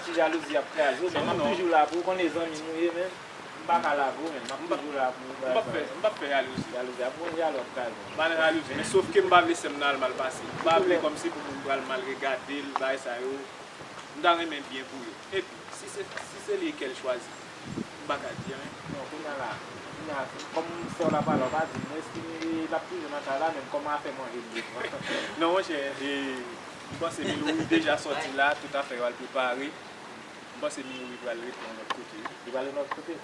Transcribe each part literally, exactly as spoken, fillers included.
Ti jalouzi ap kraze w, men m ap toujou la pou ou, konnen zanmi nou ye, men m pa ka lage w, men m ap toujou la pou ou. M p ap fè, m p ap fè jalouzi. Jalouzi ap pran jalou ap kraze w. M pa nan jalouzi, men sof ke m pa vle sè m nan al mal pase. M pa vle kòmsi pou moun pral mal regade l, bagay sa yo. M ta renmen byen pou yo. Epi, si se, si se li ke l chwazi, m pa ka di anyen. Non, kounye a la, kounye a, kòm sè w la pale, w pa di m, m estime l ap toujou nan kay la, menm kòman afè manje l bezwen. Non, monchè, e, m panse Milouri deja sòti la, tout afè yo al prepare. M panse Milouri pral rete yon lòt kote, wi. Li pral yon lòt kote?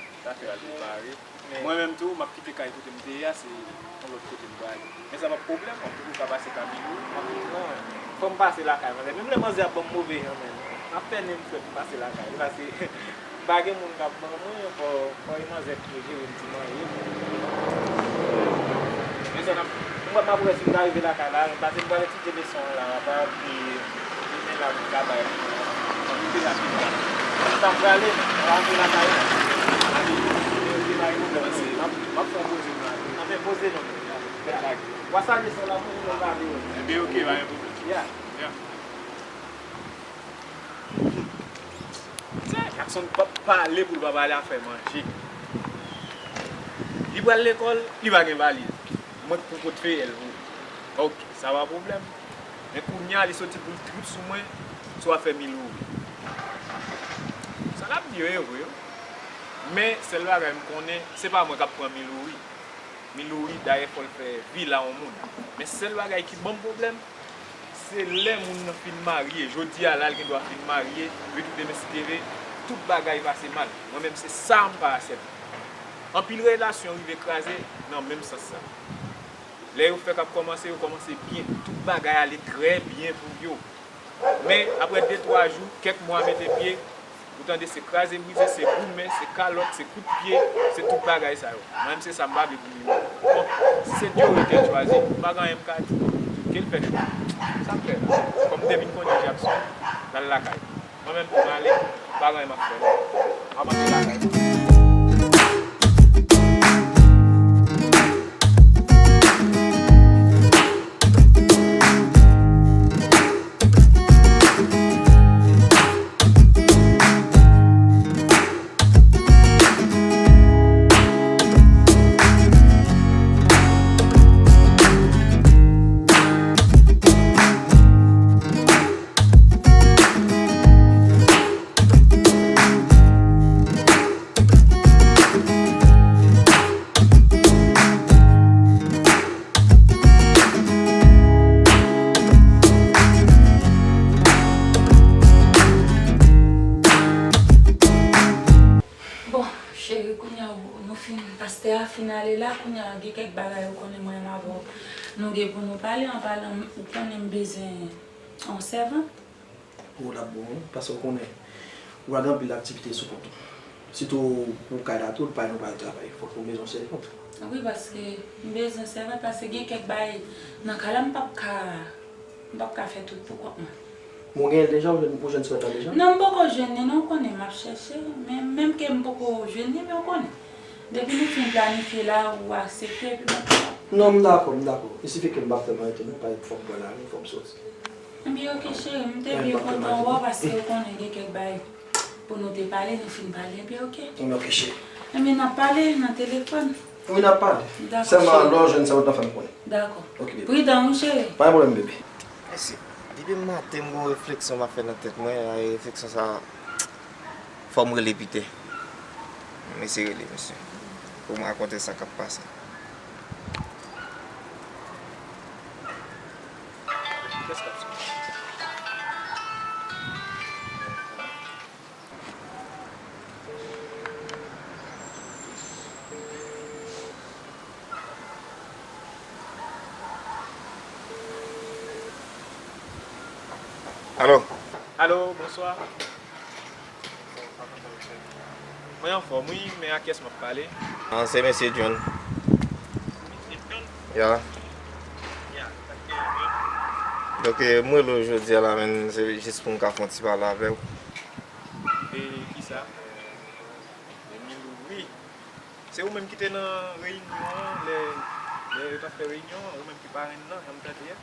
Tout afè yo al prepare. Mwen menm tou, m ap kite kay kote m te ye a, se yon lòt kote m prale. Men sa p ap pwoblèm, m toujou ka pase ka Milouri. Non, fò m pase lakay manzè. Menm lè manzè ap ban m move jan, men m ap fè nen m frèt m pase lakay li, paske m pa gen moun k ap ban mwen, fò, fò e manzè k pou jere m ti manje. Men sa n ap, m wè m ap wè si m ka rive lakay la, paske m pral etidye leson an la, apa, epi demen la pou m ka bay. Ann moute rapid la. Sa m prale, m rantre lakay la. Ann moute lakay la. M ap, m ap fè yon poze m la. Anfen, poze non. Bèl bagay. W a salye sè w la pou nou pale yo. Ebyen, oke, pa gen pwoblèm. Ya. Ya. Jackson p ap pale pou l pa pale afè manje. Li pral lekòl, li pa gen valiz. Mwen k pou pot feyèl pou li. Oke, sa pa pwoblèm. Men kounye a, li soti pou l trip sou mwen, sou afè Milouri. Sa l ap di yo, e vre, wi. Men, sèl bagay m konnen, se pa mwen k ap pran Milouri. Milouri, dayè, fò l fè vil a yon moun. Men sèl bagay ki ban m pwoblèm, se lè moun nan fin marye. Jodi a la, l gen dwa fin marye, epi demen si Dye vle, tout bagay pase mal. Mwen menm, se sa m pa aksepte. Anpil relasyon rive kraze nan menm sans sa. Lè yo fèk ap kòmanse, yo kòmanse byen. Tout bagay ale trè byen pou yo. Men, apre de twa jou, kèk mwa mete pye, ou tande se kraze brize, se goumen, se kalòt, se kout pye, se tout bagay sa yo. Mwen menm se sa m pa vle pou Milouri. Bon, si se Dye ke l chwazi, m pa gen anyen m ka di. Ke l fè chwa. Sa m fè la? Kòm m te vin konnen Jackson, l al lakay. Mwen menm tou m ale, m pa gen anyen m ap fè non. M ap antre lakay. Bon, cheri, kounye a nou fin, pastè a fin ale la, kounye a gen kèk bagay ou konnen mwen menm avè w nou gen pou nou pale, an palan, ou konnen m bezwen yon sèvant. Pou w l ap bon, wi, paske w konnen, ou gen anpil aktivite sou kont ou. Sitou pou kay la tou, pa nou pral travay, fòk ou bezwen sèvant. Wi, paske m bezwen sèvant, paske gen kèk bagay nan kay la, m p ap ka, m p ap ka fè tout pou kont mwen. Men w genyen l deja, ou jwenn, ou jwenn sèvant la deja? Non, m poko jwenn li, non, ou konnen, m ap chèche, men menm ke m poko jwenn li, men ou konnen. Depi nou fin planifye la, ou aksepte, epi mwen pran. Non, m dakò, m dakò. Il suffit ke m pa fè mwen ete, non, pa fò m pran lari, fò m soti. Ebyen, oke, cheri, m te byen kontan wè w, paske ou konnen gen kèk bagay pou nou te pale, nou fin pale, ebyen, oke. Ebyen, oke, cheri. Ebyen, n ap pale nan telefòn. Wi, n ap pale. Dakò, cheri. Sèlman lè w jwenn sa, ou t ap fè m konnen. Dakò. Oke, bebe. Pridan, wi, cheri. Pa gen pwoblèm, bebe. Mèsi. Depi maten, m gon refleksyon m ap fè nan tèt mwen, e refleksyon sa a, fò m rele Pitè. M eseye rele misye pou m rakonte sa k ap pase. Alo? Alo, bonswa. Mwen anfòm, wi, men a kiyès m ap pale? Ah, se mesye John. Mesye John? Ya. Ya, sa k gen, John? Donk, eh, mwen rele w jodi a la, men se jis pou m ka fè yon ti pale avè w. E kisa? E Milouri. Se ou menm ki te nan reyinyon an, lè, lè yo t ap fè reyinyon an, ou menm ki parenn nan, jan m tande a?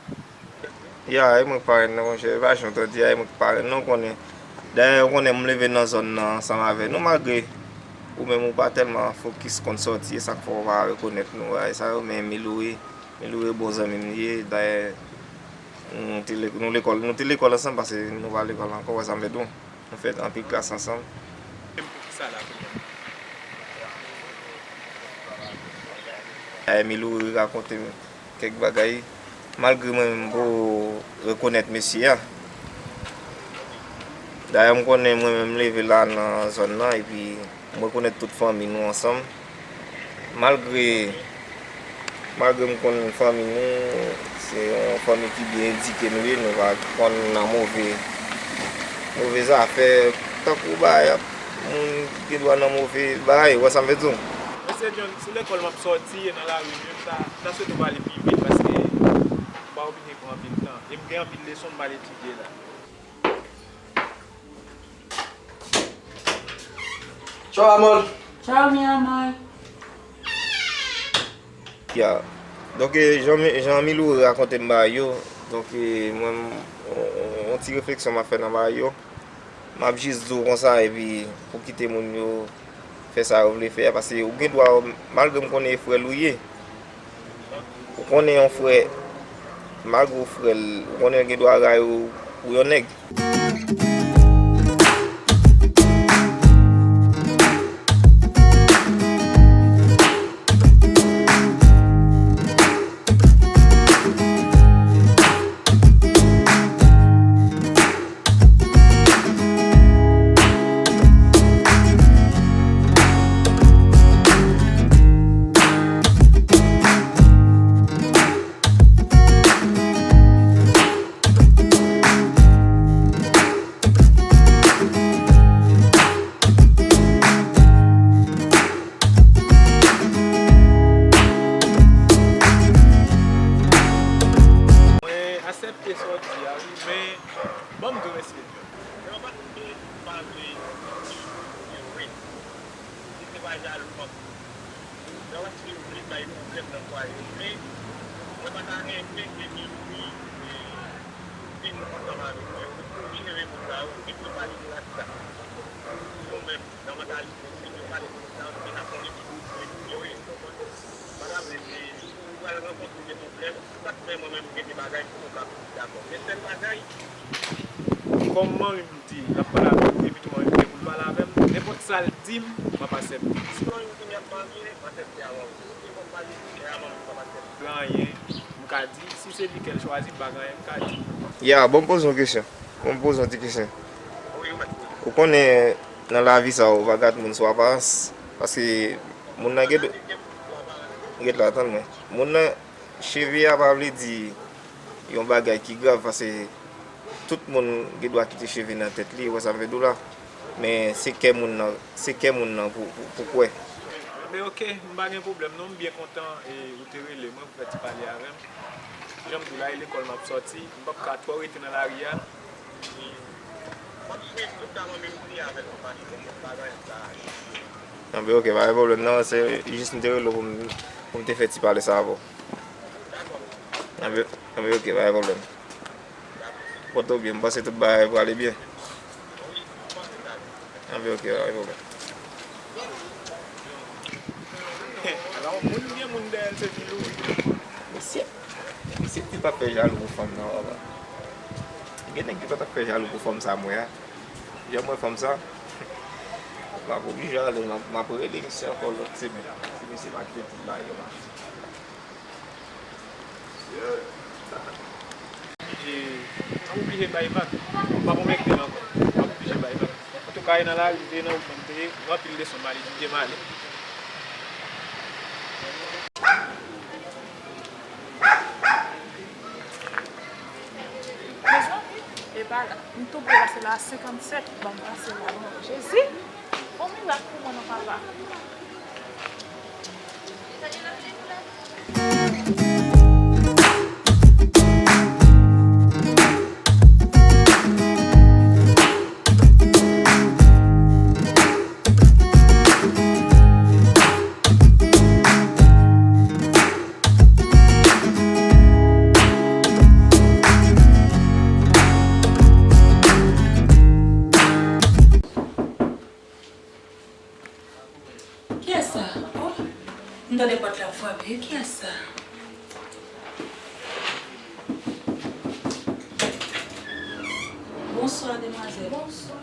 Ya, e mwen k parenn nan, monchè, e pa jan w tande a, e mwen k parenn nan, ou konnen. Dayè, ou konnen m leve nan zòn nan ansanm avè nou, malgre ou menm ou pa tèlman fokis konn sòti, e sa k fè w pa rekonèt nou, bagay sa yo, men Miloure, Miloure bon zanmi m li ye, dayè, nou te le-, nou lekòl, nou te lekòl ansanm, paske nou pa lekòl ankò, wè sa m vle di w. Nou fè anpil klas ansanm. Dayè, Miloure rakonte m kèk bagay, malgre mwen menm m poko rekonèt mesye a. Dayè, m konnen mwen menm m leve la nan zòn nan, epi m rekonèt tout fanmi nou ansanm. Malgre, malgre m konn fanmi nou, se yon fanmi ki byen edike nou ye, nou pa konn nan move, move zafè, tankou bagay ap, moun gen dwa nan move bagay, ou wè sa m vle di w? Mesye John, si lekòl m ap sòti e nan lari m, m ta, m ta swete w pale pi vit, paske m pa oblije pran anpil tan. E m gen anpil leson m pral etidye la. Tchaw, amor. Tchaw, mi amor. Ya. Donk, e, jan, jan Miloure rakonte m bagay yo, donk, e, mwen, m, on, on, on ti refleksyon m ap fè nan bagay yo. M ap jis di w konsa, epi pou kite moun yo fè sa yo vle fè a, paske ou gen dwa, malgre m konnen e frè l ou ye, ou konnen yon frè, malgre w frè l, ou konnen l gen dwa rayi w pou yon nèg. Mwen aksepte sa w di a, wi, men ban m di w, mesye John. Lè w pa t vle, pa vle, wi, wi. Si se pa jalou, m ap di w. Lè w ap vle bay pwoblèm nan fwaye w, men mwen pa ta renmen ke Milouri, e, vin ansanm avèk mwen. Ou oblije renmen moun sa yo, ou vin pou pale de laksa. Nou menm, nan mantalite nou, si nou pale de moun sa yo, nou vin ap konnen ki moun yo ye, ou konprann? M pa ta vle se, si ou pral rankontre de pwoblèm, sa k fè mwen menm m gen de bagay pou nou ka dakò. Men sèl bagay, kòm manmi m di l ap pale avè w, epi tou manmi m gen pou l pale avè m, nenpòt sa l di m, m ap aksepte. Si manmi m di m y ap marye, m aksepte avan w. Si kòm pa di m, men a manmi m, m ap aksepte. Gen anyen m ka di, si se li ke l chwazi, m pa gen anyen m ka di. Ya, bon, m poze yon kesyon. Bon, m poze yon ti kesyon. Wi, ou mèt poze. Ou konnen, nan lavi sa, ou pa gad moun sou aparans, paske moun nan gen, gen la, tann mwen. Moun nan, cheve a pa vle di yon bagay ki grav, paske tout moun gen dwa kite cheve nan tèt li, ou wè sa m vle di w la. Men se kè moun nan, se kè moun nan pou, pou, pou kwè. Men oke, m pa gen pwoblèm non, m byen kontan e ou te rele mwen pou fè ti pale avè m. Jan m di w la, e lekòl m ap sòti, m p ap ka twò rete nan lari a. M ap swiv tout sa manmi m di avè l, m pa gen, m pa gen anyen m ka. Anben, oke, pa gen pwoblèm non, se jis m te rele w pou m, pou m te fè ti pale sa avè w. Dakò. Anben, anben, oke, pa gen pwoblèm. Pòte w byen, m panse tout bagay prale byen. Anben, oke, pa gen pwoblèm. Ala yon moun gen moun dèyè l, se Milouri. Mesye, mesye, ti pa fè jalou pou fanm nan, papa. Gen nèg ki pa t ap fè jalou pou fanm sa m wè a. Jan m wè fanm sa, m ap oblije ale, m ap, m ap rele misye ankò lòt semèn. Si misye pa kite tout bagay yo mache. E, m ap oblije bay vag. M p ap anmède l ankò. M ap oblije bay vag. Antouka, e nan lari m te ye, nan wout mwen m te ye, gen anpil leson m al etidye, m ale. Mezanmi, e pa la. M tou pre pase la, senkannsèt, ban m pase la, non. Jezi, fè yon mirak pou mwen, non, papa. E kiyès sa? Bonswa, demwazèl. Bonswa.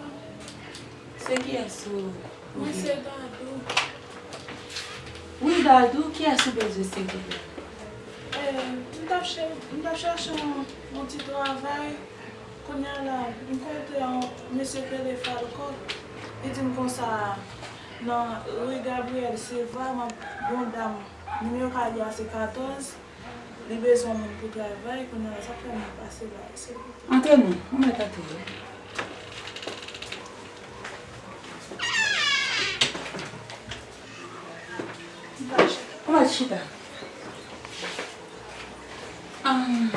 Se kiyès ou? Mwen se Dadou. Wi, Dadou, kiyès ou bezwen, silvouplè? Eh, m t ap chè-, m t ap chèche yon, yon ti travay. Kounye a la, m kontre yon mesye k rele Falco. Li di m konsa, nan ri Gabriel Silva, m ap, gon dam, nimewo kay li a se katòz, li bezwen moun pou travay. Kounye a la, sa k fè m pase la, silvouplè. Antre non, ou mèt antre wi. Ou mèt chita. Ahn,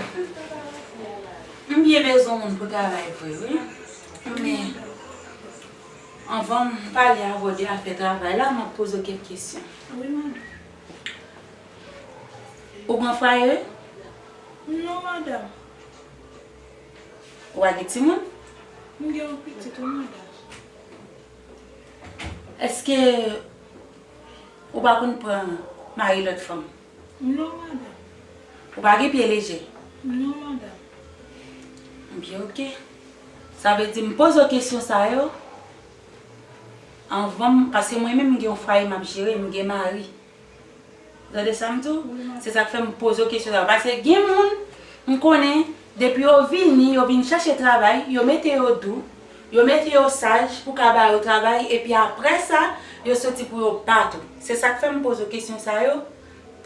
m byen bezwen moun pou travay vre, wi. Men, anvan m pale avè w de afè travay la, m ap poze w kèk kesyon. Wi, madanm. Ou gen fwaye? Non, madanm. Ou pa gen timoun? M gen yon pitit, wi, madanm. Èske ou pa konn pran mari lòt fanm? Non, madanm. Ou pa gen pye lejè? Non, madanm. Byen, oke. Sa vle di m poze w kesyon sa yo anvan m, paske mwen menm m gen yon fwaye m ap jere, m gen mari. Ou tande sa m di w? Wi, madanm. Se sa k fè m poze w kesyon sa yo. Paske gen moun, m konnen, depi yo vini, yo vin chèche travay, yo mete yo dou, yo mete yo saj pou ka ba yo travay, epi apre sa, yo soti pou yo bat ou. Se sa k fè m poze w kesyon sa yo,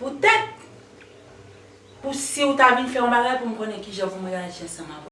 poutèt, pou si w ta vin fè yon bagay, pou m konnen kijan pou m reyaji ansanm avè w.